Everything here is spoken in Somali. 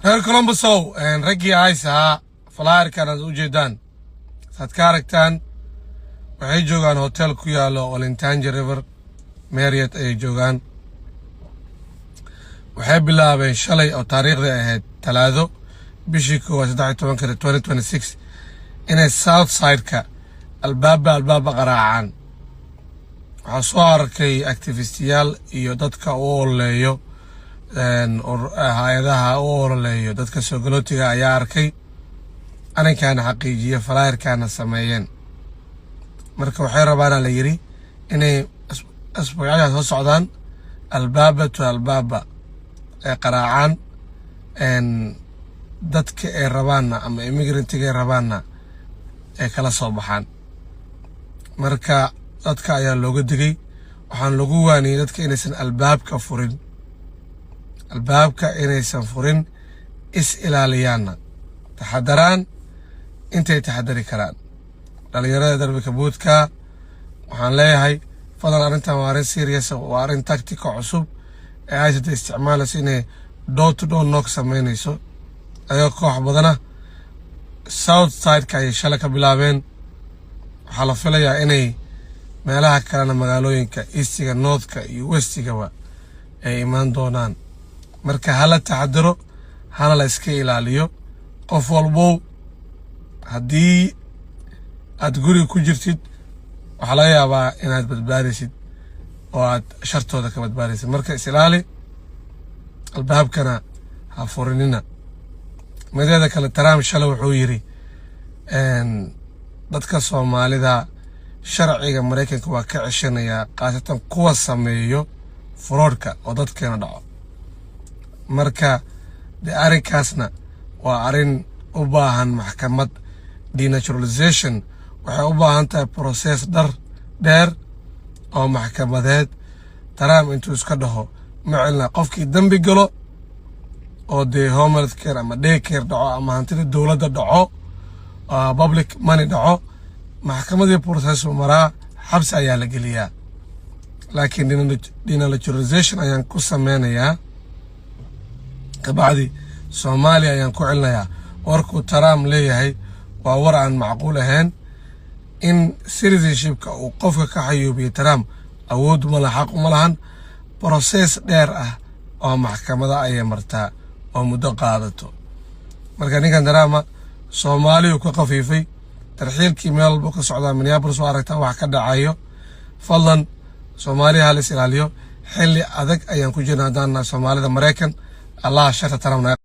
Reer Columbusow, raggii ICE ahaa, flyerkan aad u jeedaan saad ka aragtaan, waxay joogaan hotel ku yaalo Olentangy River Marriott ayay joogaan. Waxay bilaabeen shalay oo taariikhdii ahayd Talaado, bishii 1aad, 13-ka, 2026, inay south side-ka albaaba albaaba qaraacaan. Waxaa soo arkay activistiyaal iyo dadka u ololeeyo, hay-adaha u ololeeyo dadka soo galootiga ayaa arkay arrinkaana, xaqiijiya, flyerkaana sameeyeen. Marka waxay rabaana la yidhi inay asbuucyadaas soo socdaan albaaba to albaaba ay qaraacaan, dadka ay rabaanna ama immigrantiga ay rabaanna ay kala soo baxaan. Marka dadka ayaa looga digay, waxaan lagu waaniyey dadka inaysan albaabka furin, albaabka inaysan furin, is ilaaliyaanna, taxadaraan intay taxadari karaan. Dhalinyarada darbika buudka waxaan leeyahay, fadlan, arrintan waa arrin serious, waa arrin tactic cusub ee ICE-ta isticmaalayso, inay door to door knock sameynayso ayagoo koox badana. South sideka ayay shalay ka bilaabeen. Waxaa la filayaa inay meelaha kalena, magaalooyinka eastiga, northka iyo westigaba ay imaan doonaan. Marka hala taxadaro, hana la iska ilaaliyo. Qof walbow, haddii aad guriga ku jirtid, waxaa laga yaabaa inaad badbaadaysid oo aad shartooda ka badbaadaysid. Marka is ilaali, albaabkana ha furinina. Mideeda kale, Trump shalay wuxuu yidhi dadka Soomaalida sharciga Maraykanka waa ka ceshanayaa, khaasatan kuwa sameeyo fraudka oo dadkeena dhaco. Marka dee arrinkaasna waa arrin u baahan maxkamad. Denaturalization waxay u baahan tahay process dheer oo maxkamadeed. Trump intuu iska dhaho ma celina. Qofkii dembi galo oo dee home care ama day care dhaco ama hantida dowladda dhaco, public money dhaco, maxkamadii process maraa, xabsi ayaa la geliyaa. Laakiin denaturalization ayaan ku sameynayaa, kabacdi Soomaaliya ayaan ku celinayaa, warkuu Trump leeyahay waa war aan macquul ahayn. In citizenshipka uu qofka ka xayuubiyo Trump awood uma laha, xaq uma lahan. Process dheer ah oo maxkamada ayay martaa oo muddo qaadato. Marka ninkan Trump Soomaaliyuu ka khafiifay tarxiilkii, meel walbuu ka socdaa. Minneapolis waa aragtaa wax ka dhacayo. Fadlan, Soomaaliya ha la is ilaaliyo. Xilli adag ayaan ku jirna haddaan nahay Soomaalida Maraykan. Allaha sharta Trump naga